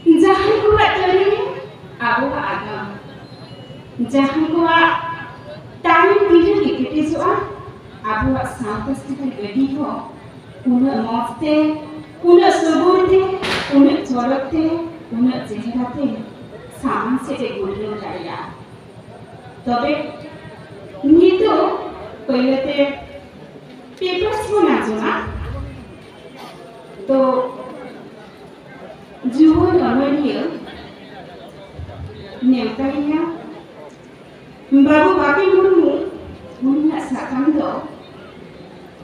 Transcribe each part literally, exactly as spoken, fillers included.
ᱡᱟᱦᱟᱸᱭ ᱠᱚᱣᱟᱜ ᱛᱟᱹᱨᱤ ᱨᱮ ᱟᱵᱚᱣᱟᱜ ᱟᱜᱟᱢ, ᱡᱟᱦᱟᱸᱭ ᱠᱚᱣᱟᱜ ᱛᱟᱭᱚᱢ ᱯᱤᱲᱦᱤ ᱜᱮ ᱠᱮᱴᱮᱡᱚᱜᱼᱟ, ᱟᱵᱚᱣᱟᱜ ᱥᱟᱶᱛᱟ ᱥᱮᱪᱮᱫ ᱜᱟᱹᱰᱤ ᱦᱚᱸ ᱩᱱᱟᱹᱜ ᱢᱚᱡᱽ ᱛᱮ, ᱩᱱᱟᱹᱜ ᱥᱚᱜᱚᱭ ᱛᱮ, ᱩᱱᱟᱹᱜ ᱪᱚᱨᱚᱠ ᱛᱮ, ᱩᱱᱟᱹᱜ ᱪᱮᱦᱨᱟ ᱛᱮ ᱥᱟᱢᱟᱝ ᱥᱮᱫ ᱮ ᱜᱩᱨᱞᱟᱹᱣ ᱫᱟᱲᱮᱭᱟᱜᱼᱟ᱾ ᱛᱚᱵᱮ ᱱᱤᱛᱚᱜ ᱯᱳᱭᱞᱳ ᱛᱮ ᱯᱮᱯᱟᱨᱥ ᱵᱚᱱ ᱟᱸᱡᱚᱢᱟ᱾ ᱛᱚ ᱡᱩᱣᱟᱹᱱ ᱚᱱᱚᱞᱤᱭᱟᱹ ᱱᱮᱣᱛᱟᱭᱮᱭᱟ ᱵᱟᱹᱵᱩ ᱵᱟᱯᱤ ᱢᱩᱨᱢᱩ᱾ ᱩᱱᱤᱭᱟᱜ ᱥᱟᱛᱟᱢ ᱫᱚ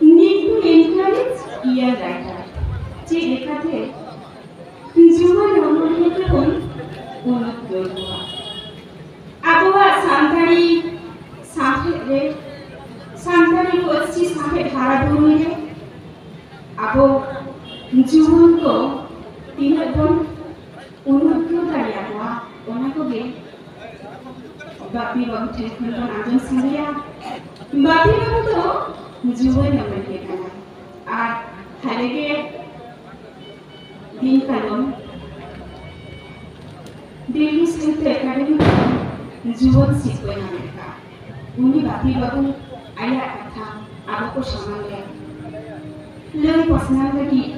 Need to Encourage Young Writer, ᱪᱮᱫ ᱞᱮᱠᱟᱛᱮ ᱡᱩᱣᱟᱹᱱ ᱚᱱᱚᱞᱤᱭᱟᱹ ᱠᱚᱵᱚᱱ ᱩᱱᱩᱫ ᱫᱚᱦᱚ ᱠᱚᱣᱟ᱾ ᱟᱵᱚᱣᱟᱜ ᱥᱟᱱᱛᱟᱲᱤ ᱥᱟᱶᱦᱮᱫ ᱨᱮ, ᱥᱟᱱᱛᱟᱲᱤ ᱯᱟᱹᱨᱥᱤ ᱥᱟᱶᱦᱮᱫ ᱦᱟᱨᱟ ᱵᱩᱨᱩᱭ ᱨᱮ ᱟᱵᱚ ᱡᱩᱣᱟᱹᱱ ᱠᱚ ᱛᱤᱱᱟᱹᱜ ᱵᱚᱱ ᱩᱱᱩᱫ ᱫᱟᱲᱮᱭᱟᱠᱚᱣᱟ, ᱚᱱᱟ ᱠᱚᱜᱮ ᱵᱟᱯᱤ ᱵᱟᱹᱵᱩ ᱴᱷᱮᱱ ᱠᱷᱚᱱ ᱵᱚᱱ ᱟᱸᱡᱚᱢ ᱥᱟᱸᱜᱮᱭᱟ᱾ ᱵᱟᱯᱤ ᱵᱟᱹᱵᱩ ᱫᱚ ᱡᱩᱣᱟᱹᱱ ᱚᱱᱚᱞᱤᱭᱟᱹ ᱠᱟᱱᱟᱭ ᱟᱨ ᱦᱟᱞᱮ ᱜᱮ ᱫᱤᱱ ᱠᱟᱞᱚᱢ ᱫᱤᱞᱞᱤ ᱥᱟᱦᱤᱛᱛᱚ ᱮᱠᱟᱰᱮᱢᱤ ᱠᱷᱚᱱ ᱡᱩᱣᱟᱹᱱ ᱥᱤᱨᱯᱟᱹ ᱧᱟᱢ ᱞᱮᱫᱟ᱾ ᱩᱱᱤ ᱵᱟᱯᱤ ᱵᱟᱹᱵᱩ ᱟᱭᱟᱜ ᱠᱟᱛᱷᱟ ᱟᱵᱚ ᱠᱚ ᱥᱟᱢᱟᱝ ᱨᱮ ᱞᱟᱹᱭ ᱯᱟᱥᱱᱟᱣ ᱞᱟᱹᱜᱤᱫ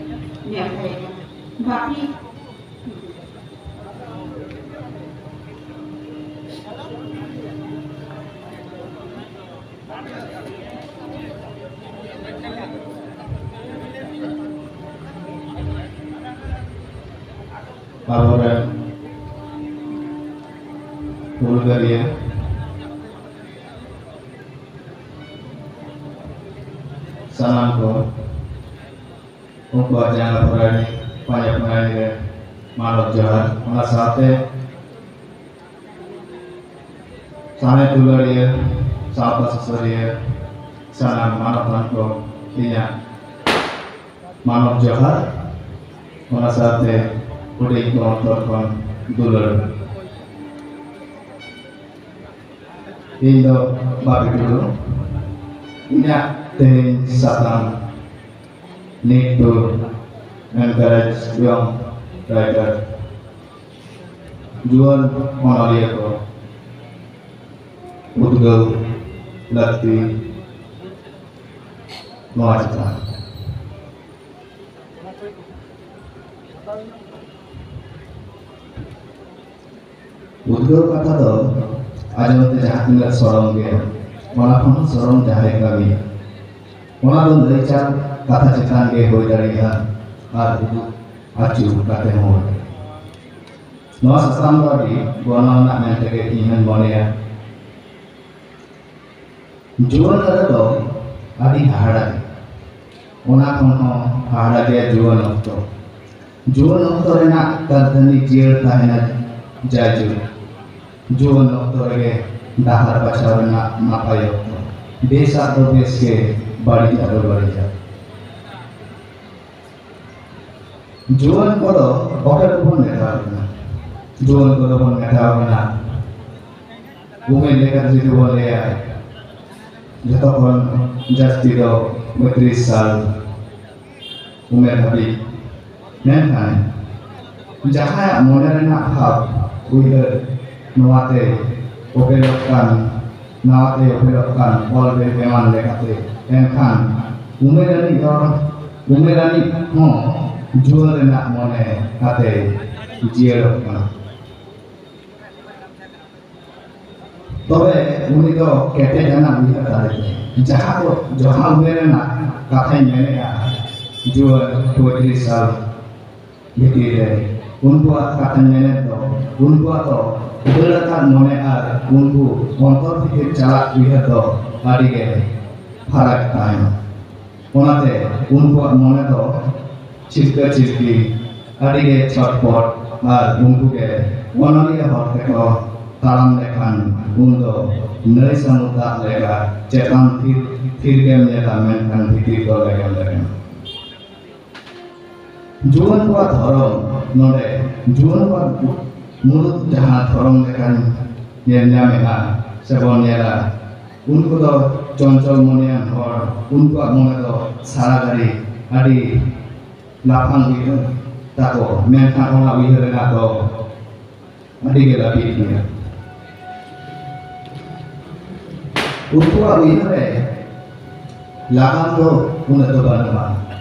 ᱱᱮᱣᱛᱟᱭᱮ ᱠᱟᱱᱟ᱾ ᱵᱟᱯᱤ᱾ ᱟᱵᱚᱨᱮᱱ ᱦᱩᱞᱜᱟᱹᱨᱤᱭᱟᱹ ᱥᱟᱱᱟᱢ ᱠᱚ ᱩᱱᱠᱩᱣᱟᱜ ᱡᱟᱸᱜᱟ ᱯᱷᱚᱨᱟᱭ, ᱯᱟᱸᱡᱟ ᱯᱷᱚᱨᱟᱭ ᱨᱮ ᱢᱟᱱᱚᱛ ᱡᱚᱦᱟᱨ᱾ ᱚᱱᱟ ᱥᱟᱶᱛᱮ ᱥᱟᱶᱦᱮᱫ ᱫᱩᱞᱟᱹᱲᱤᱭᱟᱹ, ᱥᱟᱶᱛᱟ ᱥᱩᱥᱟᱹᱨᱤᱭᱟᱹ, ᱥᱟᱱᱟᱢ ᱢᱟᱱᱚᱛᱟᱱ ᱠᱚ ᱤᱧᱟᱹᱜ ᱢᱟᱱᱚᱛ ᱡᱚᱦᱟᱨ᱾ ᱚᱱᱟ ᱥᱟᱶᱛᱮ ᱦᱩᱰᱤᱧ ᱠᱚ ᱚᱱᱛᱚᱨ ᱠᱷᱚᱱ ᱫᱩᱞᱟᱹᱲ᱾ ᱤᱧ ᱫᱚ ᱵᱟᱯᱤ ᱴᱩᱰᱩ᱾ ᱤᱧᱟᱹᱜ ᱛᱮᱦᱮᱧ ᱥᱟᱛᱟᱢ Need to Encourage Young Writer᱾ ᱡᱩᱣᱟᱹᱱ ᱚᱱᱚᱞᱤᱭᱟᱹ ᱠᱚ ᱩᱫᱽᱜᱟᱹᱣ ᱞᱟᱹᱠᱛᱤ ᱱᱚᱣᱟ ᱪᱮᱛᱟᱱ᱾ ᱩᱫᱽᱜᱟᱹᱣ ᱠᱟᱛᱷᱟ ᱫᱚ ᱟᱸᱡᱚᱢ ᱛᱮ ᱡᱟᱦᱟᱸ ᱛᱤᱱᱟᱹᱜ ᱥᱚᱨᱚᱢ ᱜᱮ, ᱚᱱᱟ ᱠᱷᱚᱱ ᱦᱚᱸ ᱥᱚᱨᱚᱢ ᱡᱟᱦᱟᱸᱭ ᱠᱟᱹᱢᱤᱭᱟ, ᱚᱱᱟ ᱫᱚ ᱞᱟᱹᱭ ᱪᱟᱞ ᱠᱟᱛᱷᱟ ᱪᱮᱛᱟᱱ ᱜᱮ ᱦᱩᱭ ᱫᱟᱲᱮᱭᱟᱜᱼᱟ ᱟᱨ ᱩᱫᱩᱜ ᱟᱹᱪᱩᱨ ᱠᱟᱛᱮ ᱦᱚᱸ᱾ ᱱᱚᱣᱟ ᱥᱟᱛᱟᱢ ᱫᱚ ᱟᱹᱰᱤ ᱜᱚᱱᱚᱝ ᱟᱱᱟᱜ ᱢᱮᱱᱛᱮ ᱜᱮ ᱤᱧ ᱦᱚᱸᱧ ᱢᱚᱱᱮᱭᱟ᱾ ᱡᱩᱣᱟᱹᱱ ᱠᱟᱛᱷᱟ ᱫᱚ ᱟᱹᱰᱤ ᱦᱟᱦᱟᱲᱟ ᱜᱮ᱾ ᱚᱱᱟ ᱠᱷᱚᱱ ᱦᱚᱸ ᱦᱟᱦᱟᱲᱟ ᱜᱮᱭᱟ ᱡᱩᱣᱟᱹᱱ ᱚᱠᱛᱚ᱾ ᱡᱩᱣᱟᱹᱱ ᱚᱠᱛᱚ ᱨᱮᱱᱟᱜ ᱠᱟᱹᱨᱫᱷᱟᱹᱱᱤ ᱡᱤᱭᱟᱹᱲ ᱛᱟᱦᱮᱱᱟ ᱡᱟᱭᱡᱩᱜᱽ᱾ ᱡᱩᱣᱟᱹᱱ ᱚᱠᱛᱚ ᱨᱮᱜᱮ ᱰᱟᱦᱟᱨ ᱵᱟᱪᱷᱟᱣ ᱨᱮᱱᱟᱜ ᱱᱟᱯᱟᱭ ᱚᱠᱛᱚ᱾ ᱵᱮᱥᱟᱜ ᱫᱚ ᱵᱮᱥ ᱜᱮ, ᱵᱟᱹᱲᱤᱡᱟᱜ ᱫᱚ ᱵᱟᱹᱲᱤᱡᱟᱜ᱾ ᱡᱩᱣᱟᱹᱱ ᱠᱚᱫᱚ ᱚᱠᱟ ᱨᱮᱵᱚᱱ ᱢᱮᱛᱟᱣ ᱠᱟᱱᱟ? ᱡᱩᱣᱟᱹᱱ ᱠᱚᱫᱚ ᱵᱚᱱ ᱢᱮᱛᱟᱣ ᱠᱟᱱᱟ, ᱩᱢᱮᱨ ᱞᱮᱠᱟᱛᱮ ᱡᱩᱫᱤ ᱵᱚᱱ ᱞᱟᱹᱭᱟ, ᱡᱚᱛᱚ ᱠᱷᱚᱱ ᱡᱟᱹᱥᱛᱤ ᱫᱚ ᱯᱚᱸᱭᱛᱨᱤᱥ ᱥᱟᱞ ᱩᱢᱮᱨ ᱦᱟᱹᱵᱤᱡ᱾ ᱢᱮᱱᱠᱷᱟᱱ ᱡᱟᱦᱟᱸᱭᱟᱜ ᱢᱚᱱᱮ ᱨᱮᱱᱟᱜ ᱵᱷᱟᱵᱽ ᱩᱭᱦᱟᱹᱨ ᱱᱚᱣᱟᱛᱮ ᱚᱯᱮᱞᱚᱜ ᱠᱟᱱ, ᱱᱟᱣᱟᱛᱮ ᱚᱯᱮᱞᱚᱜ ᱠᱟᱱ ᱚᱞ ᱵᱮᱞ ᱮᱢᱟᱱ ᱞᱮᱠᱟᱛᱮ, ᱮᱱᱠᱷᱟᱱ ᱩᱢᱮᱨᱟᱱᱤᱡ ᱦᱚᱲ, ᱩᱢᱮᱨᱟᱱᱤᱡ ᱦᱚᱸ ᱡᱩᱣᱟᱹᱱ ᱨᱮᱱᱟᱜ ᱢᱚᱱᱮ ᱠᱟᱛᱮ ᱡᱤᱭᱟᱹᱲᱚᱜ ᱠᱟᱱᱟ᱾ ᱛᱚᱵᱮ ᱩᱱᱤ ᱫᱚ ᱠᱮᱴᱮᱡ ᱟᱱᱟᱜ ᱩᱭᱦᱟᱹᱨ ᱫᱟᱲᱮ ᱛᱮ, ᱡᱟᱦᱟᱸ ᱫᱚ, ᱡᱟᱦᱟᱸ ᱩᱢᱮᱨ ᱨᱮᱱᱟᱜ ᱠᱟᱛᱷᱟᱧ ᱢᱮᱱᱮᱫᱼᱟ, ᱡᱩᱣᱟᱹᱱ ᱯᱚᱸᱭᱛᱨᱤᱥ ᱥᱟᱞ ᱵᱷᱤᱛᱤᱨ ᱨᱮ, ᱩᱱᱠᱩᱣᱟᱜ ᱠᱟᱛᱷᱟᱧ ᱢᱮᱱᱮᱫ ᱫᱚ, ᱩᱱᱠᱩᱣᱟᱜ ᱫᱚ ᱫᱟᱹᱲ ᱟᱠᱟᱫ ᱢᱚᱱᱮ ᱟᱨ ᱩᱱᱠᱩ ᱚᱱᱛᱚᱨ ᱵᱷᱤᱛᱤᱨ ᱪᱟᱞᱟᱜ ᱩᱭᱦᱟᱹᱨ ᱫᱚ ᱟᱹᱰᱤ ᱜᱮ ᱯᱷᱟᱨᱟᱠ ᱛᱟᱦᱮᱱᱟ᱾ ᱚᱱᱟᱛᱮ ᱩᱱᱠᱩᱣᱟᱜ ᱢᱚᱱᱮ ᱫᱚ ᱪᱷᱤᱞᱠᱟᱹ ᱪᱷᱤᱞᱠᱤ, ᱟᱹᱰᱤ ᱜᱮ ᱪᱷᱚᱴᱯᱚᱴ, ᱟᱨ ᱩᱱᱠᱩ ᱜᱮ ᱚᱱᱚᱞᱤᱭᱟᱹ ᱦᱚᱨ ᱛᱮᱠᱚ ᱛᱟᱲᱟᱢ ᱞᱮᱠᱷᱟᱱ, ᱩᱱ ᱫᱚ ᱱᱟᱹᱭ ᱥᱟᱹᱢᱩᱫ ᱫᱟᱜ ᱞᱮᱠᱟ ᱪᱮᱛᱟᱱ ᱛᱷᱤᱨ ᱛᱷᱤᱨ ᱜᱮᱢ ᱧᱮᱞᱟ, ᱢᱮᱱᱠᱷᱟᱱ ᱵᱷᱤᱛᱤᱨ ᱫᱚ ᱞᱮᱜᱮᱢ ᱞᱮᱜᱮᱢ᱾ ᱡᱩᱣᱟᱹᱱ ᱠᱚᱣᱟᱜ ᱫᱷᱚᱨᱚᱢ, ᱱᱚᱰᱮ ᱡᱩᱣᱟᱹᱱ ᱠᱚᱣᱟᱜ ᱢᱩᱲᱩᱫ ᱡᱟᱦᱟᱸ ᱫᱷᱚᱨᱚᱢ ᱞᱮᱠᱟᱧ ᱧᱮᱞ ᱧᱟᱢᱮᱫᱼᱟ ᱥᱮ ᱵᱚᱱ ᱧᱮᱞᱟ, ᱩᱱᱠᱩ ᱫᱚ ᱪᱚᱧᱪᱚᱞ ᱢᱚᱱᱮᱭᱟᱱ ᱦᱚᱲ, ᱩᱱᱠᱩᱣᱟᱜ ᱢᱚᱱᱮ ᱫᱚ ᱥᱟᱨᱟ ᱜᱷᱟᱹᱲᱤ ᱟᱹᱰᱤ ᱞᱟᱯᱷᱟᱝ ᱩᱭᱦᱟᱹᱨ ᱛᱟᱠᱚ, ᱢᱮᱱᱠᱷᱟᱱ ᱚᱱᱟ ᱩᱭᱦᱟᱹᱨ ᱨᱮᱱᱟᱜ ᱫᱚ ᱟᱹᱰᱤ ᱜᱮ ᱞᱟᱹᱵᱤᱫ ᱜᱮᱭᱟ᱾ ᱩᱱᱠᱩᱣᱟᱜ ᱩᱭᱦᱟᱹᱨ ᱨᱮ ᱞᱟᱜᱟᱱ ᱫᱚ ᱩᱱᱟᱹᱜ ᱫᱚ ᱵᱟᱹᱱᱩᱜᱼᱟ,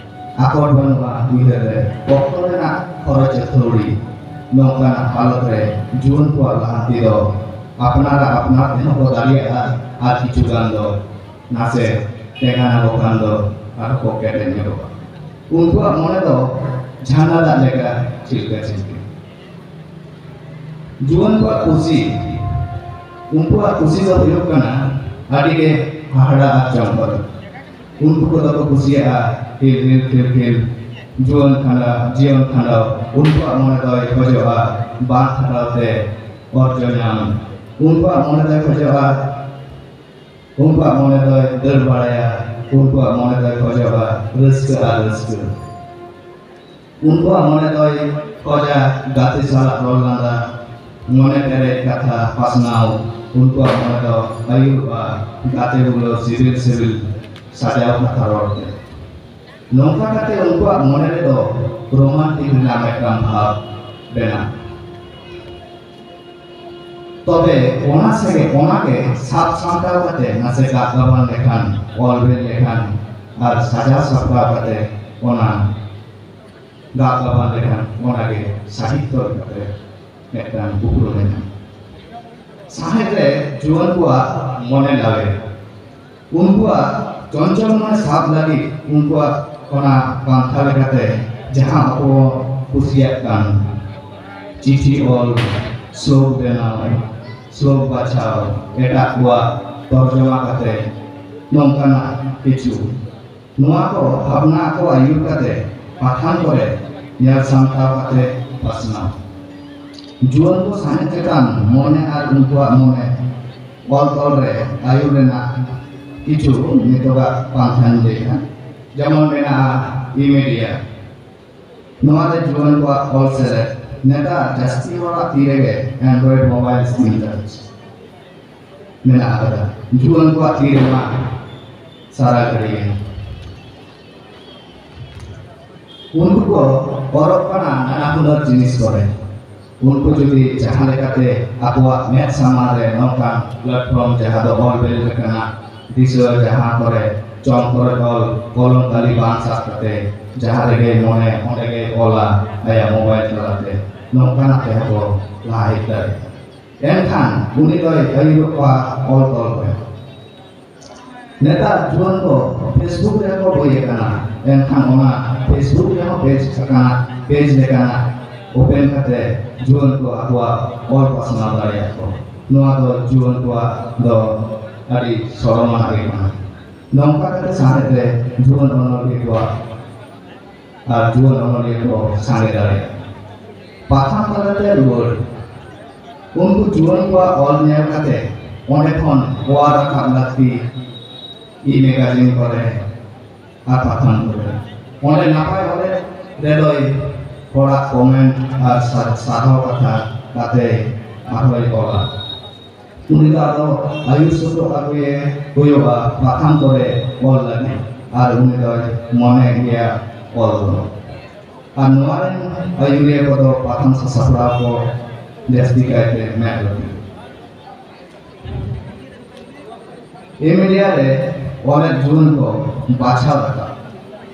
ᱟᱠᱚᱴ ᱵᱟᱹᱱᱩᱜᱼᱟ ᱩᱭᱦᱟᱹᱨ ᱨᱮ᱾ ᱚᱠᱛᱚ ᱨᱮᱱᱟᱜ ᱠᱷᱚᱨᱚᱪ ᱟᱹᱛᱷᱟᱹᱣᱲᱤ, ᱱᱚᱝᱠᱟᱱᱟᱜ ᱦᱟᱞᱚᱛ ᱨᱮ ᱡᱩᱣᱟᱹᱱ ᱠᱚᱣᱟᱜ ᱞᱟᱦᱟᱱᱛᱤ ᱫᱚ ᱟᱯᱱᱟᱨᱟᱜ ᱟᱯᱱᱟᱨ ᱛᱮᱦᱚᱸ ᱠᱚ ᱫᱟᱲᱮᱭᱟᱜᱼᱟ, ᱟᱨ ᱠᱤᱪᱷᱩ ᱜᱟᱱ ᱫᱚ ᱱᱟᱥᱮ ᱛᱮᱸᱜᱟᱱ ᱟᱠᱚ ᱠᱷᱟᱱ ᱫᱚ ᱟᱨᱦᱚᱸ ᱠᱚ ᱠᱮᱴᱮᱡ ᱧᱚᱜᱚᱜᱼᱟ᱾ ᱩᱱᱠᱩᱣᱟᱜ ᱢᱚᱱᱮ ᱫᱚ ᱡᱷᱟᱨᱱᱟ ᱫᱟᱜ ᱞᱮᱠᱟ ᱪᱷᱤᱞᱠᱟᱹ ᱪᱷᱤᱞᱠᱟᱹ᱾ ᱡᱩᱣᱟᱹᱱ ᱠᱚᱣᱟᱜ ᱠᱩᱥᱤ, ᱩᱱᱠᱩᱣᱟᱜ ᱠᱩᱥᱤ ᱫᱚ ᱦᱩᱭᱩᱜ ᱠᱟᱱᱟ ᱟᱹᱰᱤ ᱜᱮ ᱦᱟᱦᱟᱲᱟ ᱟᱨ ᱪᱚᱢᱠᱚᱨ᱾ ᱩᱱᱠᱩ ᱠᱚᱫᱚ ᱠᱚ ᱠᱩᱥᱤᱭᱟᱜᱼᱟ ᱦᱤᱞ ᱦᱤᱞ ᱠᱷᱤᱞ ᱠᱷᱤᱞ ᱡᱩᱣᱟᱹᱱ ᱠᱷᱟᱸᱰᱟᱣ, ᱡᱤᱭᱚᱱ ᱠᱷᱟᱸᱰᱟᱣ᱾ ᱩᱱᱠᱩᱣᱟᱜ ᱢᱚᱱᱮ ᱫᱚᱭ ᱠᱷᱚᱡᱚᱜᱼᱟ ᱵᱟᱝ ᱠᱷᱟᱴᱟᱣ ᱛᱮ ᱚᱨᱡᱚ ᱧᱟᱢ᱾ ᱩᱱᱠᱩᱣᱟᱜ ᱢᱚᱱᱮ ᱫᱚᱭ ᱠᱷᱚᱡᱚᱜᱼᱟ, ᱩᱱᱠᱩᱣᱟᱜ ᱢᱚᱱᱮ ᱫᱚᱭ ᱫᱟᱹᱲ ᱵᱟᱲᱟᱭᱟ, ᱩᱱᱠᱩᱣᱟᱜ ᱢᱚᱱᱮ ᱫᱚᱭ ᱠᱷᱚᱡᱚᱜᱼᱟ ᱨᱟᱹᱥᱠᱟᱹ ᱟᱨ ᱨᱟᱹᱥᱠᱟᱹ᱾ ᱩᱱᱠᱩᱣᱟᱜ ᱢᱚᱱᱮ ᱫᱚᱭ ᱠᱷᱚᱡᱟ ᱜᱟᱛᱮ ᱥᱟᱞᱟᱜ ᱨᱚᱲ ᱞᱟᱸᱫᱟ, ᱢᱚᱱᱮ ᱯᱮᱨᱮᱡ ᱠᱟᱛᱷᱟ ᱯᱟᱥᱱᱟᱣ᱾ ᱩᱱᱠᱩᱣᱟᱜ ᱢᱚᱱᱮ ᱫᱚ ᱟᱹᱭᱩᱨᱚᱜᱼᱟ ᱜᱟᱛᱮ ᱵᱩᱞᱟᱹᱣ, ᱥᱤᱵᱤᱞ ᱥᱤᱵᱤᱞ ᱥᱟᱡᱟᱣ ᱠᱟᱛᱷᱟ ᱨᱚᱲ ᱛᱮ᱾ ᱱᱚᱝᱠᱟ ᱠᱟᱛᱮ ᱩᱱᱠᱩᱣᱟᱜ ᱢᱚᱱᱮ ᱨᱮᱫᱚ ᱨᱳᱢᱟᱱᱴᱤᱠ ᱨᱮᱱᱟᱜ ᱢᱤᱫᱴᱟᱝ ᱵᱷᱟᱵᱽ ᱵᱮᱱᱟᱜᱼᱟ᱾ ᱛᱚᱵᱮ ᱚᱱᱟ ᱥᱮ ᱚᱱᱟᱜᱮ ᱥᱟᱵ ᱥᱟᱢᱴᱟᱣ ᱠᱟᱛᱮ ᱱᱟᱥᱮ ᱜᱟᱜ ᱜᱟᱵᱟᱱ ᱞᱮᱠᱷᱟᱱ, ᱚᱞ ᱵᱮᱞ ᱞᱮᱠᱷᱟᱱ ᱟᱨ ᱥᱟᱡᱟᱣ ᱥᱟᱯᱲᱟᱣ ᱠᱟᱛᱮ ᱚᱱᱟ ᱜᱟᱜ ᱜᱟᱵᱟᱱ ᱞᱮᱠᱷᱟᱱ ᱚᱱᱟᱜᱮ ᱥᱟᱦᱤᱛᱛᱚ ᱞᱮᱠᱟᱛᱮ ᱢᱤᱫᱴᱟᱝ ᱩᱯᱨᱩᱢ ᱢᱮᱱᱟᱜᱼᱟ᱾ ᱥᱟᱶᱦᱮᱫ ᱨᱮ ᱡᱩᱣᱟᱹᱱ ᱠᱚᱣᱟᱜ ᱢᱚᱱᱮ ᱞᱟᱣᱮᱨ᱾ ᱩᱱᱠᱩᱣᱟᱜ ᱪᱚᱧᱪᱚᱞ ᱢᱚᱱᱮ ᱥᱟᱵ ᱞᱟᱹᱜᱤᱫ ᱩᱱᱠᱩᱣᱟᱜ ᱚᱱᱟ ᱯᱟᱱᱛᱷᱟ ᱞᱮᱠᱟᱛᱮ ᱡᱟᱦᱟᱸ ᱟᱵᱚ ᱵᱚᱱ ᱠᱩᱥᱤᱭᱟᱜ ᱠᱟᱱ ᱪᱤᱴᱷᱤ ᱚᱞ, ᱥᱞᱳᱠ ᱵᱮᱱᱟᱣ, ᱥᱞᱳᱠ ᱵᱟᱪᱷᱟᱣ, ᱮᱴᱟᱜ ᱠᱚᱣᱟᱜ ᱛᱚᱨᱡᱚᱢᱟ ᱠᱟᱛᱮ ᱱᱚᱝᱠᱟᱱᱟᱜ ᱠᱤᱪᱷᱩ, ᱱᱚᱣᱟ ᱠᱚ ᱵᱷᱟᱵᱽᱱᱟ ᱠᱚ ᱟᱹᱭᱩᱨ ᱠᱟᱛᱮ ᱯᱟᱛᱷᱟᱢ ᱠᱚᱨᱮ ᱧᱮᱞ ᱥᱟᱢᱴᱟᱣ ᱠᱟᱛᱮ ᱯᱟᱥᱱᱟᱣ᱾ ᱡᱩᱣᱟᱹᱱ ᱠᱚ ᱥᱟᱶᱦᱮᱫ ᱪᱮᱛᱟᱱ ᱢᱚᱱᱮ ᱟᱨ ᱩᱱᱠᱩᱣᱟᱜ ᱢᱚᱱᱮ ᱚᱞ ᱛᱚᱞ ᱨᱮ ᱟᱹᱭᱩᱨ ᱨᱮᱱᱟᱜ ᱠᱤᱪᱷᱩ ᱱᱤᱛᱚᱜᱟᱜ ᱯᱟᱱᱛᱷᱟᱧ ᱞᱟᱹᱭᱮᱫᱼᱟ᱾ ᱡᱮᱢᱚᱱ ᱢᱮᱱᱟᱜᱼᱟ ᱤᱢᱤᱰᱤᱭᱟ, ᱱᱚᱣᱟ ᱨᱮ ᱡᱩᱣᱟᱹᱱ ᱠᱚᱣᱟᱜ ᱚᱞ ᱥᱮᱞᱮᱫ᱾ ᱱᱮᱛᱟᱨ ᱡᱟᱹᱥᱛᱤ ᱦᱚᱲᱟᱜ ᱛᱤ ᱨᱮᱜᱮ Android mobile screen touch ᱢᱮᱱᱟᱜ ᱟᱠᱟᱫᱟ᱾ ᱡᱩᱣᱟᱹᱱ ᱠᱚᱣᱟᱜ ᱛᱤ ᱨᱮᱢᱟ ᱥᱟᱨᱟ ᱜᱷᱟᱹᱲᱤ ᱜᱮ᱾ ᱩᱱᱠᱩ ᱠᱚ ᱯᱚᱨᱚᱵᱽ ᱠᱟᱱᱟ ᱱᱟᱱᱟ ᱦᱩᱱᱟᱹᱨ ᱡᱤᱱᱤᱥ ᱠᱚᱨᱮ᱾ ᱩᱱᱠᱩ ᱡᱩᱫᱤ ᱡᱟᱦᱟᱸ ᱞᱮᱠᱟᱛᱮ ᱟᱠᱚᱣᱟᱜ ᱢᱮᱫ ᱥᱟᱢᱟᱝ ᱨᱮ ᱱᱚᱝᱠᱟᱱ platform ᱡᱟᱦᱟᱸ ᱫᱚ ᱚᱞ ᱵᱮᱞ ᱟᱠᱟᱱᱟ, ᱫᱤᱥᱟᱹ ᱡᱟᱦᱟᱸ ᱠᱚᱨᱮ ᱪᱚᱝ ᱠᱚᱨᱮ ᱚᱞ ᱠᱚᱞᱚᱢ ᱛᱟᱹᱞᱤ ᱵᱟᱝ ᱥᱟᱵ ᱠᱟᱛᱮ ᱡᱟᱦᱟᱸ ᱨᱮᱜᱮ ᱢᱚᱱᱮ ᱚᱸᱰᱮ ᱜᱮ ᱚᱞᱟ ᱟᱭᱟᱜ mobile ᱛᱟᱞᱟᱛᱮ, ᱱᱚᱝᱠᱟᱱᱟᱜ ᱛᱮᱦᱚᱸ ᱠᱚ ᱞᱟᱦᱟ ᱦᱮᱡ ᱫᱟᱲᱮᱭᱟᱜᱼᱟ᱾ ᱮᱱᱠᱷᱟᱱ ᱩᱱᱤ ᱫᱚᱭ ᱟᱹᱭᱩᱨᱚᱜ ᱠᱚᱣᱟ ᱚᱞ ᱛᱚᱞ ᱨᱮ᱾ ᱱᱮᱛᱟᱨ ᱡᱩᱣᱟᱹᱱ ᱠᱚ Facebook ᱨᱮᱠᱚ ᱵᱟᱹᱭ ᱟᱠᱟᱱᱟ, ᱮᱱᱠᱷᱟᱱ ᱚᱱᱟ Facebook ᱨᱮᱦᱚᱸ page ᱟᱠᱟᱱᱟ, page ᱞᱮᱠᱟᱱᱟᱜ open ᱠᱟᱛᱮ ᱡᱩᱣᱟᱹᱱ ᱠᱚ ᱟᱠᱚᱣᱟᱜ ᱚᱞ ᱯᱟᱥᱱᱟᱣ ᱫᱟᱲᱮᱭᱟᱜ ᱠᱚ᱾ ᱱᱚᱣᱟ ᱫᱚ ᱡᱩᱣᱟᱹᱱ ᱠᱚᱣᱟᱜ ᱫᱚ ᱟᱹᱰᱤ ᱥᱚᱨᱚᱢᱟᱱᱟᱜ ᱜᱮ ᱠᱟᱱᱟ᱾ ᱱᱚᱝᱠᱟ ᱠᱟᱛᱮ ᱥᱟᱶᱦᱮᱫ ᱨᱮ ᱡᱩᱣᱟᱹᱱ ᱚᱱᱚᱞᱤᱭᱟᱹ ᱠᱚᱣᱟᱜ ᱟᱨ ᱡᱩᱣᱟᱹᱱ ᱚᱱᱚᱞᱤᱭᱟᱹ ᱠᱚ ᱥᱟᱸᱜᱮ ᱫᱟᱲᱮᱭᱟᱜᱼᱟ᱾ ᱯᱟᱛᱷᱟᱢ ᱛᱟᱞᱟᱛᱮ ᱨᱩᱣᱟᱹᱲ᱾ ᱩᱱᱠᱩ ᱡᱩᱣᱟᱹᱱ ᱠᱚᱣᱟᱜ ᱚᱞ ᱧᱮᱞ ᱠᱟᱛᱮ ᱚᱸᱰᱮ ᱠᱷᱚᱱ ᱚᱣᱟᱨ ᱨᱟᱠᱟᱵ ᱞᱟᱹᱠᱛᱤ, e-magazine ᱠᱚᱨᱮ ᱟᱨ ᱯᱟᱛᱷᱟᱢ ᱠᱚᱨᱮ᱾ ᱚᱸᱰᱮ ᱱᱟᱯᱟᱭ ᱚᱞᱮᱫ ᱨᱮᱫᱚᱭ ᱦᱚᱲᱟᱜ comment ᱟᱨ ᱥᱟ-, ᱥᱟᱨᱦᱟᱣ ᱠᱟᱛᱷᱟ ᱠᱟᱛᱮ ᱟᱨᱦᱚᱸᱭ ᱚᱞᱟ᱾ ᱩᱱᱤ ᱫᱚ ᱟᱫᱚ ᱟᱹᱭᱩᱨ ᱥᱩᱛᱩᱜ ᱟᱹᱜᱩᱭᱮ ᱦᱩᱭᱩᱜᱼᱟ ᱯᱟᱛᱷᱟᱢ ᱠᱚᱨᱮ ᱚᱞ ᱞᱟᱹᱜᱤᱫ, ᱟᱨ ᱩᱱᱤ ᱫᱚᱭ ᱢᱚᱱᱮ ᱜᱮᱭᱟ ᱚᱞ ᱫᱚ᱾ ᱟᱨ ᱱᱚᱣᱟ ᱨᱮᱱ ᱟᱹᱭᱩᱨᱤᱭᱟᱹ ᱠᱚᱫᱚ ᱯᱟᱛᱷᱟᱢ ᱥᱟᱥᱟᱯᱲᱟᱣ ᱠᱚ ᱡᱟᱹᱥᱛᱤ ᱠᱟᱭᱛᱮ ᱢᱮᱱᱟᱜ ᱠᱚᱣᱟ᱾ E-media ᱨᱮ ᱚᱞᱮᱫ ᱡᱩᱣᱟᱹᱱ ᱠᱚ ᱵᱟᱪᱷᱟᱣ ᱨᱟᱠᱟᱵ,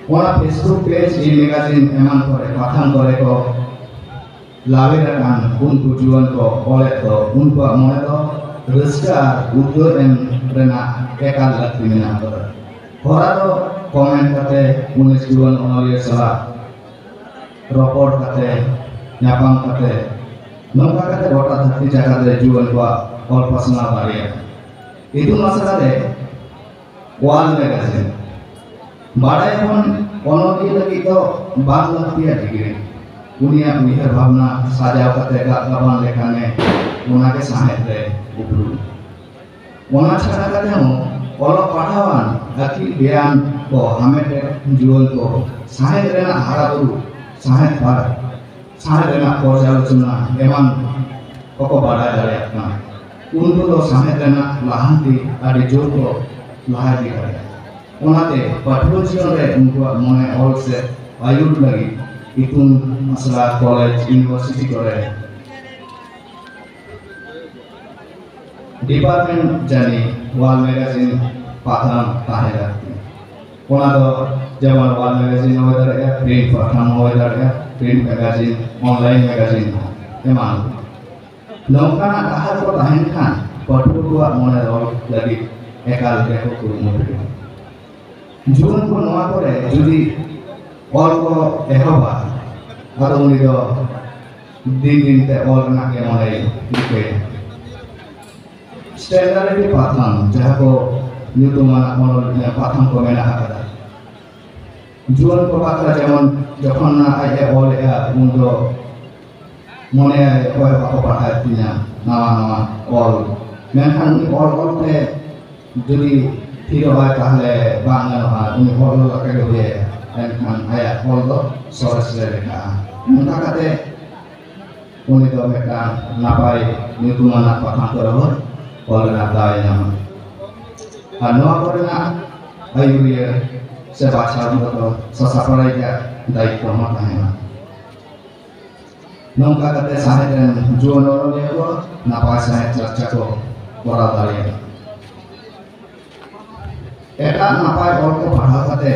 ᱚᱱᱟ Facebook page, e-magazine ᱮᱢᱟᱱ ᱠᱚᱨᱮ ᱯᱟᱛᱷᱟᱢ ᱠᱚᱨᱮ ᱠᱚ ᱞᱟᱣᱮᱨ ᱟᱠᱟᱱ ᱩᱱᱠᱩ ᱡᱩᱣᱟᱹᱱ ᱠᱚ ᱚᱞᱮᱫ ᱫᱚ, ᱩᱱᱠᱩᱣᱟᱜ ᱢᱚᱱᱮ ᱫᱚ ᱨᱟᱹᱥᱠᱟᱹ ᱟᱨ ᱩᱫᱽᱜᱟᱹᱣ ᱮᱢ ᱨᱮᱱᱟᱜ ᱮᱠᱟᱞ ᱞᱟᱹᱠᱛᱤ ᱢᱮᱱᱟᱜ ᱟᱠᱟᱫᱟ᱾ ᱦᱚᱨᱟ ᱫᱚ comment ᱠᱟᱛᱮ ᱩᱱᱤ ᱡᱩᱣᱟᱹᱱ ᱚᱱᱚᱞᱤᱭᱟᱹ ᱥᱟᱞᱟᱜ ᱨᱚᱯᱚᱲ ᱠᱟᱛᱮ, ᱧᱟᱯᱟᱢ ᱠᱟᱛᱮ, ᱱᱚᱝᱠᱟ ᱠᱟᱛᱮ ᱜᱚᱴᱟ ᱫᱷᱟᱹᱨᱛᱤ ᱡᱟᱠᱟᱛ ᱨᱮ ᱡᱩᱣᱟᱹᱱ ᱠᱚᱣᱟᱜ ᱚᱞ ᱯᱟᱥᱱᱟᱣ ᱫᱟᱲᱮᱭᱟᱜᱼᱟ᱾ ᱤᱛᱩᱱ ᱟᱥᱲᱟ ᱨᱮ ᱚᱣᱟᱞ magazine᱾ ᱵᱟᱲᱟᱭ ᱠᱷᱚᱱ ᱚᱱᱚᱞᱤᱭᱟᱹ ᱞᱟᱹᱜᱤᱫ ᱫᱚ ᱵᱟᱝ ᱞᱟᱹᱠᱛᱤᱭᱟ degree᱾ ᱩᱱᱤᱭᱟᱜ ᱩᱭᱦᱟᱹᱨ ᱵᱷᱟᱵᱽᱱᱟ ᱥᱟᱡᱟᱣ ᱠᱟᱛᱮ ᱜᱟᱜ ᱜᱟᱵᱟᱱ ᱞᱮᱠᱷᱟᱱᱮ, ᱚᱱᱟᱜᱮ ᱥᱟᱶᱦᱮᱫ ᱨᱮ ᱩᱯᱨᱩᱢ᱾ ᱚᱱᱟ ᱪᱷᱟᱰᱟ ᱠᱟᱛᱮ ᱦᱚᱸ ᱚᱞᱚᱜ ᱯᱟᱲᱦᱟᱣᱟᱱ ᱟᱹᱠᱤᱞ ᱜᱮᱭᱟᱱ ᱠᱚ ᱦᱟᱢᱮᱴ ᱮᱫ ᱡᱩᱣᱟᱹᱱ ᱠᱚ ᱥᱟᱶᱦᱮᱫ ᱨᱮᱱᱟᱜ ᱦᱟᱨᱟ ᱵᱩᱨᱩ, ᱥᱟᱶᱦᱮᱫ ᱯᱟᱨ-, ᱥᱟᱶᱦᱮᱫ ᱨᱮᱱᱟᱜ ᱯᱚᱨᱡᱟᱞᱳᱪᱚᱱᱟ ᱮᱢᱟᱱ ᱠᱚᱠᱚ ᱵᱟᱰᱟᱭ ᱫᱟᱲᱮᱭᱟᱜ ᱠᱟᱱᱟ᱾ ᱩᱱᱠᱩ ᱫᱚ ᱥᱟᱶᱦᱮᱫ ᱨᱮᱱᱟᱜ ᱞᱟᱦᱟᱱᱛᱤ ᱟᱹᱰᱤ ᱡᱳᱨ ᱠᱚ ᱞᱟᱦᱟ ᱤᱫᱤ ᱫᱟᱲᱮᱭᱟᱜᱼᱟ᱾ ᱚᱱᱟᱛᱮ ᱯᱟᱹᱴᱷᱩᱣᱟᱹ ᱡᱤᱭᱚᱱ ᱨᱮ ᱩᱱᱠᱩᱣᱟᱜ ᱢᱚᱱᱮ ᱚᱞ ᱥᱮᱫ ᱟᱹᱭᱩᱨ ᱞᱟᱹᱜᱤᱫ ᱤᱛᱩᱱ ᱟᱥᱲᱟ, ᱠᱚᱞᱮᱡᱽ, university ᱠᱚᱨᱮ ᱰᱤᱯᱟᱨᱴᱢᱮᱱᱴ ᱡᱟᱹᱱᱤ ᱚᱣᱟᱞ ᱢᱮᱜᱟᱡᱤᱱ ᱯᱟᱛᱷᱟᱢ ᱛᱟᱦᱮᱸ ᱞᱟᱹᱠᱛᱤ᱾ ᱚᱱᱟ ᱫᱚ ᱡᱮᱢᱚᱱ ᱚᱣᱟᱞ ᱢᱮᱜᱟᱡᱤᱱ ᱦᱚᱸ ᱦᱩᱭ ᱫᱟᱲᱮᱭᱟᱜᱼᱟ, ᱯᱨᱤᱱᱴ ᱯᱟᱛᱷᱟᱢ ᱦᱚᱸ ᱦᱩᱭ ᱫᱟᱲᱮᱭᱟᱜᱼᱟ, ᱯᱨᱤᱱᱴ ᱢᱮᱜᱟᱡᱤᱱ, ᱚᱱᱞᱟᱭᱤᱱ ᱢᱮᱜᱟᱡᱤᱱ ᱦᱚᱸ ᱮᱢᱟᱱ᱾ ᱱᱚᱝᱠᱟᱱᱟᱜ ᱰᱟᱦᱟᱨ ᱠᱚ ᱛᱟᱦᱮᱱ ᱠᱷᱟᱱ ᱯᱟᱹᱴᱷᱩᱣᱟᱹ ᱠᱚᱣᱟᱜ ᱢᱚᱱᱮ ᱨᱚᱲ ᱞᱟᱹᱜᱤᱫ ᱮᱠᱟᱞ ᱜᱮᱠᱚ ᱠᱩᱨᱩᱢᱩᱴᱩᱭᱟ᱾ ᱡᱩᱣᱟᱹᱱ ᱠᱚ ᱱᱚᱣᱟ ᱠᱚᱨᱮ ᱡᱩᱫᱤ ᱚᱞ ᱠᱚ ᱮᱦᱚᱵᱟ, ᱟᱫᱚ ᱩᱱᱤ ᱫᱚ ᱫᱤᱱ ᱫᱤᱱ ᱛᱮ ᱚᱞ ᱨᱮᱱᱟᱜ ᱜᱮ ᱢᱚᱱᱮᱭ ᱨᱤᱠᱟᱹᱭᱟ᱾ ᱥᱴᱮᱱᱰᱟᱨᱰ ᱯᱟᱛᱷᱟᱢ, ᱡᱟᱦᱟᱸ ᱠᱚ ᱧᱩᱛᱩᱢᱟᱱᱟᱜ ᱚᱱᱚᱞ ᱯᱟᱛᱷᱟᱢ ᱠᱚ ᱢᱮᱱᱟᱜ ᱟᱠᱟᱫᱟ, ᱡᱩᱣᱟᱹᱱ ᱠᱚ ᱵᱟᱠᱷᱨᱟ ᱡᱮᱢᱚᱱ ᱡᱚᱠᱷᱚᱱ ᱟᱡ ᱮ ᱚᱞᱮᱜᱼᱟ, ᱩᱱ ᱫᱚ ᱢᱚᱱᱮᱭᱟᱭ, ᱚᱠᱚᱭ ᱦᱚᱸ ᱵᱟᱠᱚ ᱯᱟᱲᱦᱟᱣᱮᱫ ᱛᱤᱧᱟ ᱱᱟᱣᱟ ᱱᱟᱣᱟ ᱚᱞ᱾ ᱢᱮᱱᱠᱷᱟᱱ ᱩᱱᱤ ᱚᱞ ᱚᱞ ᱛᱮ ᱡᱩᱫᱤ ᱛᱷᱤᱨᱚᱜᱼᱟᱭ, ᱛᱟᱦᱚᱞᱮ ᱵᱟᱝ ᱜᱟᱱᱚᱜᱼᱟ, ᱩᱱᱤ ᱚᱞ ᱚᱞ ᱞᱮᱠᱟ ᱜᱮ ᱦᱩᱭᱟᱭᱟ᱾ ᱮᱱᱠᱷᱟᱱ ᱟᱭᱟᱜ ᱚᱞ ᱫᱚ ᱥᱚᱨᱮᱥ ᱨᱮ ᱞᱮᱠᱷᱟᱜᱼᱟ᱾ ᱚᱱᱠᱟ ᱠᱟᱛᱮ ᱩᱱᱤ ᱫᱚ ᱢᱤᱫᱴᱟᱝ ᱱᱟᱯᱟᱭ ᱧᱩᱛᱩᱢᱟᱱᱟᱜ ᱯᱟᱛᱷᱟᱢ ᱠᱚᱨᱮ ᱦᱚᱸ ᱚᱞ ᱨᱮᱱᱟᱜ ᱫᱟᱣ ᱮ ᱧᱟᱢᱟ᱾ ᱟᱨ ᱱᱚᱣᱟ ᱠᱚᱨᱮᱱᱟᱜ ᱟᱹᱭᱩᱨᱤᱭᱟᱹ ᱥᱮ ᱵᱟᱪᱷᱟᱣ ᱫᱚ ᱥᱟᱥᱟᱯᱲᱟᱣᱤᱡᱟᱜ ᱫᱟᱭᱤᱛᱛᱚ ᱦᱚᱸ ᱛᱟᱦᱮᱱᱟ᱾ ᱱᱚᱝᱠᱟ ᱠᱟᱛᱮ ᱥᱟᱶᱦᱮᱫ ᱨᱮᱱ ᱡᱩᱣᱟᱹᱱ ᱚᱱᱚᱞᱤᱭᱟᱹ ᱠᱚ ᱱᱟᱯᱟᱭ ᱥᱟᱶᱦᱮᱫ ᱪᱟᱨᱪᱟ ᱠᱚ ᱠᱚᱨᱟᱣ ᱫᱟᱲᱮᱭᱟᱜᱼᱟ᱾ ᱮᱴᱟᱜ ᱱᱟᱯᱟᱭ ᱚᱞ ᱠᱚ ᱯᱟᱲᱦᱟᱣ ᱠᱟᱛᱮ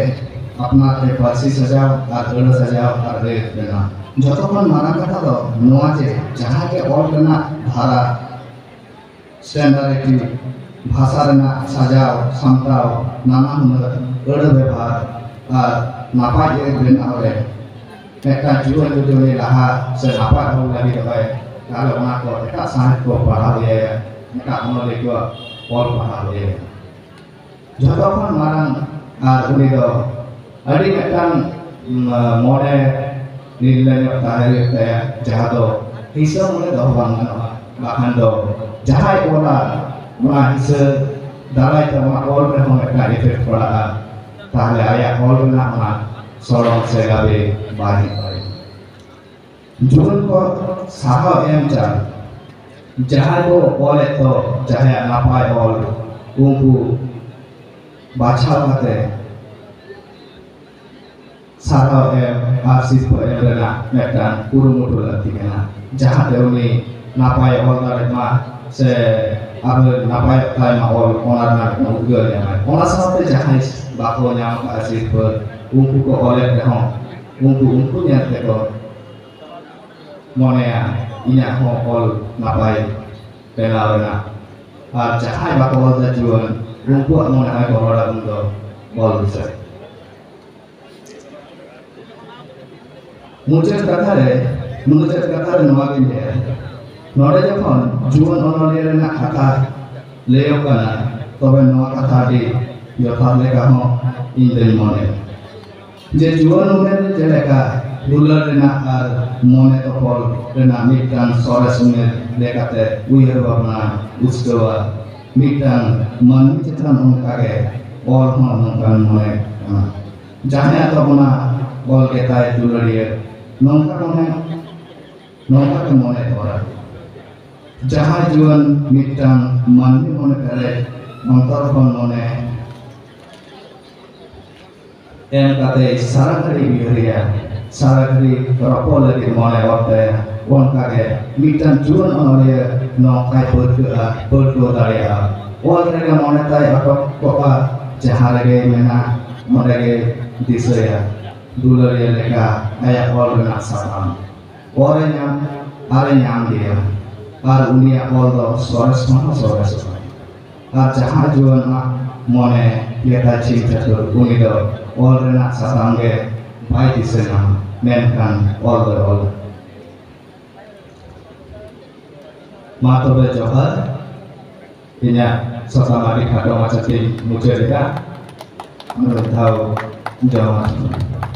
ᱟᱯᱱᱟᱨ ᱛᱮ ᱯᱟᱹᱨᱥᱤ ᱥᱟᱡᱟᱣ ᱟᱨ ᱟᱹᱲᱟᱹ ᱥᱟᱡᱟᱣ ᱟᱨ ᱟᱹᱭᱟᱹᱛ ᱵᱮᱱᱟᱣ᱾ ᱡᱚᱛᱚ ᱠᱷᱚᱱ ᱢᱟᱨᱟᱝ ᱠᱟᱛᱷᱟ ᱫᱚ ᱱᱚᱣᱟ ᱡᱮ ᱡᱟᱦᱟᱸ ᱜᱮ ᱚᱞ ᱨᱮᱱᱟᱜ ᱫᱷᱟᱨᱟ, ᱥᱴᱮᱱᱰᱟᱨᱰ ᱵᱷᱟᱥᱟ ᱨᱮᱱᱟᱜ ᱥᱟᱡᱟᱣ ᱥᱟᱢᱴᱟᱣ, ᱱᱟᱱᱟ ᱦᱩᱱᱟᱹᱨ ᱟᱹᱲᱟᱹ ᱵᱮᱵᱷᱟᱨ ᱟᱨ ᱱᱟᱯᱟᱭ ᱟᱹᱭᱟᱹᱛ ᱵᱮᱱᱟᱣ ᱨᱮ ᱢᱤᱫᱴᱟᱝ ᱡᱩᱣᱟᱹᱱ ᱡᱩᱫᱤ ᱩᱱᱤ ᱞᱟᱦᱟ ᱥᱮ ᱱᱟᱯᱟᱭ ᱚᱞ ᱞᱟᱹᱜᱤᱫᱚᱜᱼᱟᱭ, ᱛᱟᱦᱞᱮ ᱚᱱᱟ ᱠᱚ ᱮᱴᱟᱜ ᱥᱟᱶᱦᱮᱫ ᱠᱚ ᱯᱟᱲᱦᱟᱣ ᱤᱭᱟᱹᱭᱟ, ᱮᱴᱟᱜ ᱚᱱᱚᱞᱤᱭᱟᱹ ᱠᱚᱣᱟᱜ ᱚᱞ ᱯᱟᱲᱦᱟᱣ ᱤᱭᱟᱹᱭᱟ᱾ ᱡᱷᱚᱛᱚ ᱠᱷᱚᱱ ᱢᱟᱨᱟᱝ ᱟᱨ ᱩᱱᱤ ᱫᱚ ᱟᱹᱰᱤ ᱢᱤᱫᱴᱟᱝ, ᱩᱢ, ᱢᱚᱱᱮ ᱱᱤᱨᱞᱟᱹ ᱧᱚᱜ ᱛᱟᱦᱮᱸ ᱦᱩᱭᱩᱜ ᱛᱟᱭᱟ, ᱡᱟᱦᱟᱸ ᱫᱚ ᱦᱤᱥᱟᱹ ᱢᱚᱱᱮ ᱫᱚᱦᱚ ᱵᱟᱝ ᱜᱟᱱᱚᱜᱼᱟ᱾ ᱵᱟᱠᱷᱟᱱ ᱫᱚ ᱡᱟᱦᱟᱸᱭ ᱚᱞᱟ, ᱚᱱᱟ ᱦᱤᱥᱟᱹ ᱫᱟᱨᱟᱭ ᱛᱮ ᱚᱱᱟ ᱚᱞ ᱨᱮᱦᱚᱸ ᱢᱤᱫᱴᱟᱝ ᱤᱯᱷᱮᱠᱴ ᱯᱟᱲᱟᱜᱼᱟ᱾ ᱛᱟᱦᱞᱮ ᱟᱭᱟᱜ ᱚᱞ ᱨᱮᱱᱟᱜ ᱚᱱᱟ ᱥᱚᱲᱚᱢ ᱥᱮ ᱜᱟᱵᱮ ᱵᱟᱭ ᱦᱮᱡ ᱫᱟᱲᱮᱭᱟᱜᱼᱟ᱾ ᱡᱩᱣᱟᱹᱱ ᱠᱚ ᱥᱟᱨᱦᱟᱣ ᱮᱢ ᱪᱟᱞ, ᱡᱟᱦᱟᱸᱭ ᱠᱚ ᱚᱞᱮᱫ ᱫᱚ, ᱡᱟᱦᱟᱸᱭᱟᱜ ᱱᱟᱯᱟᱭ ᱚᱞ, ᱩᱱᱠᱩ ᱵᱟᱪᱷᱟᱣ ᱠᱟᱛᱮ ᱥᱟᱨᱦᱟᱣ ᱮᱢ ᱟᱨ ᱥᱤᱨᱯᱟᱹ ᱮᱢ ᱨᱮᱱᱟᱜ ᱢᱤᱫᱴᱟᱝ ᱠᱩᱨᱩᱢᱩᱴᱩ ᱞᱟᱹᱠᱛᱤ ᱠᱟᱱᱟ, ᱡᱟᱦᱟᱸᱛᱮ ᱩᱱᱤ ᱱᱟᱯᱟᱭ ᱚᱞ ᱫᱟᱲᱮᱜ ᱢᱟ ᱥᱮ ᱟᱨᱦᱚᱸ ᱱᱟᱯᱟᱭᱚᱜ ᱛᱟᱭ ᱢᱟ ᱚᱞ, ᱚᱱᱟ ᱨᱮᱱᱟᱜ ᱢᱤᱫᱴᱟᱝ ᱩᱫᱽᱜᱟᱹᱣ ᱧᱟᱢᱟᱭ᱾ ᱚᱱᱟ ᱥᱟᱶᱛᱮ ᱡᱟᱦᱟᱸᱭ ᱵᱟᱠᱚ ᱧᱟᱢ ᱟᱠᱟᱫᱼᱟ ᱥᱤᱨᱯᱟᱹ, ᱩᱱᱠᱩ ᱠᱚ ᱚᱞᱮᱫ ᱨᱮᱦᱚᱸ ᱩᱱᱠᱩ, ᱩᱱᱠᱩ ᱧᱮᱞ ᱛᱮᱠᱚ ᱢᱚᱱᱮᱭᱟ ᱤᱧᱟᱹᱜ ᱦᱚᱸ ᱚᱞ ᱱᱟᱯᱟᱭ ᱵᱮᱱᱟᱣ ᱨᱮᱱᱟᱜ᱾ ᱟᱨ ᱡᱟᱦᱟᱸᱭ ᱵᱟᱠᱚ ᱚᱞ ᱫᱟ ᱡᱩᱣᱟᱹᱱ, ᱩᱱᱠᱩᱣᱟᱜ ᱢᱚᱱᱮ ᱦᱚᱸᱭ ᱜᱚᱦᱚᱲᱟ ᱩᱱᱫᱚ ᱚᱞ ᱫᱤᱥᱟᱹ᱾ ᱢᱩᱪᱟᱹᱫ ᱠᱟᱛᱷᱟ ᱨᱮ, ᱢᱩᱪᱟᱹᱫ ᱠᱟᱛᱷᱟ ᱨᱮ ᱱᱚᱣᱟ ᱜᱤᱧ ᱞᱟᱹᱭᱟ, ᱱᱚᱰᱮ ᱡᱚᱠᱷᱚᱱ ᱡᱩᱣᱟᱹᱱ ᱚᱱᱚᱞᱤᱭᱟᱹ ᱨᱮᱱᱟᱜ ᱠᱟᱛᱷᱟ ᱞᱟᱹᱭᱚᱜ ᱠᱟᱱᱟ, ᱛᱚᱵᱮ ᱱᱚᱣᱟ ᱠᱟᱛᱷᱟ ᱟᱹᱰᱤ ᱡᱚᱛᱷᱟᱛ ᱞᱮᱠᱟ ᱦᱚᱸ ᱤᱧ ᱫᱚᱧ ᱢᱚᱱᱮᱭᱟ᱾ ᱡᱮ ᱡᱩᱣᱟᱹᱱ ᱩᱢᱮᱨ ᱨᱮ ᱪᱮᱫ ᱞᱮᱠᱟ ᱫᱩᱞᱟᱹᱲ ᱨᱮᱱᱟᱜ ᱟᱨ ᱢᱚᱱᱮ ᱛᱚᱯᱚᱞ ᱨᱮᱱᱟᱜ ᱢᱤᱫᱴᱟᱝ ᱥᱚᱨᱮᱥ ᱩᱢᱮᱨ ᱞᱮᱠᱟᱛᱮ ᱩᱭᱦᱟᱹᱨ ᱵᱷᱟᱵᱽᱱᱟ ᱩᱥᱠᱟᱹᱣᱟ, ᱢᱤᱫᱴᱟᱝ ᱢᱟᱹᱱᱢᱤ ᱪᱮᱛᱟᱱ ᱚᱱᱠᱟᱜᱮ ᱚᱞ ᱦᱚᱸ ᱱᱚᱝᱠᱟᱱ ᱢᱚᱱᱮ ᱠᱟᱱᱟ᱾ ᱡᱟᱦᱟᱸᱭᱟᱜ ᱫᱚ ᱚᱱᱟ ᱚᱞ ᱜᱮᱛᱟᱭ ᱫᱩᱞᱟᱹᱲᱤᱭᱟᱹ, ᱱᱚᱝᱠᱟ ᱢᱚᱱᱮ, ᱱᱚᱝᱠᱟ ᱜᱮ ᱢᱚᱱᱮ ᱦᱚᱨᱟ᱾ ᱡᱟᱦᱟᱸᱭ ᱡᱩᱣᱟᱹᱱ ᱢᱤᱫᱴᱟᱝ ᱢᱟᱹᱱᱢᱤ ᱢᱚᱱᱮ ᱯᱮᱨᱮᱡ ᱚᱱᱛᱚᱨ ᱠᱷᱚᱱ ᱢᱚᱱᱮ ᱮᱢ ᱠᱟᱛᱮ ᱥᱟᱨᱟ ᱜᱷᱟᱹᱲᱤ ᱩᱭᱦᱟᱹᱨᱮᱭᱟ, ᱥᱟᱨᱟ ᱜᱷᱟᱹᱲᱤ ᱨᱚᱯᱚᱲ ᱞᱟᱹᱜᱤᱫ ᱢᱚᱱᱮ ᱚᱨ ᱛᱟᱭᱟ, ᱚᱱᱠᱟᱜᱮ ᱢᱤᱫᱴᱟᱝ ᱡᱩᱣᱟᱹᱱ ᱚᱱᱚᱞᱤᱭᱟᱹ ᱱᱚᱝᱠᱟᱭ ᱯᱟᱹᱨᱠᱟᱹᱜᱼᱟ, ᱯᱟᱹᱨᱠᱟᱹᱣ ᱫᱟᱲᱮᱭᱟᱜᱼᱟ᱾ ᱚᱞ ᱨᱮᱜᱮ ᱢᱚᱱᱮ ᱛᱟᱭ ᱟᱴᱚᱠ ᱠᱚᱜᱼᱟ, ᱡᱟᱦᱟᱸ ᱨᱮᱜᱮ ᱢᱮᱱᱟᱜ ᱚᱸᱰᱮ ᱜᱮ ᱫᱤᱥᱟᱹᱭᱟ᱾ ᱫᱩᱞᱟᱹᱲᱤᱭᱟᱹ ᱞᱮᱠᱟ ᱟᱭᱟᱜ ᱚᱞ ᱨᱮᱱᱟᱜ ᱥᱟᱛᱟᱢ ᱚᱞ ᱮ ᱧᱟᱢ ᱟᱨ ᱮ ᱧᱟᱢ ᱜᱮᱭᱟ, ᱟᱨ ᱩᱱᱤᱭᱟᱜ ᱚᱞ ᱫᱚ ᱥᱚᱨᱮᱥ ᱠᱷᱚᱱ ᱦᱚᱸ ᱥᱚᱨᱮᱥᱚᱜᱼᱟ᱾ ᱟᱨ ᱡᱟᱦᱟᱸ ᱡᱩᱣᱟᱹᱱᱟᱜ ᱢᱚᱱᱮ ᱜᱮᱛᱟᱭ ᱪᱷᱤᱢ ᱪᱷᱟᱹᱛᱩᱨ, ᱩᱱᱤ ᱫᱚ ᱚᱞ ᱨᱮᱱᱟᱜ ᱥᱟᱛᱟᱢ ᱜᱮ ᱵᱟᱭ ᱫᱤᱥᱟᱹ ᱧᱟᱢᱟ, ᱢᱮᱱᱠᱷᱟᱱ ᱚᱞ ᱫᱚᱭ ᱚᱞᱟ᱾ ᱢᱟ ᱛᱚᱵᱮ ᱡᱚᱦᱟᱨ, ᱤᱧᱟᱹᱜ ᱥᱟᱛᱟᱢ ᱟᱹᱰᱤ ᱠᱷᱟᱴᱚ ᱢᱟᱪᱷᱟ ᱛᱮᱧ ᱢᱩᱪᱟᱹᱫ ᱮᱫᱟ᱾ ᱟᱨ ᱢᱤᱫ ᱫᱷᱟᱣ ᱡᱚᱦᱟᱨ᱾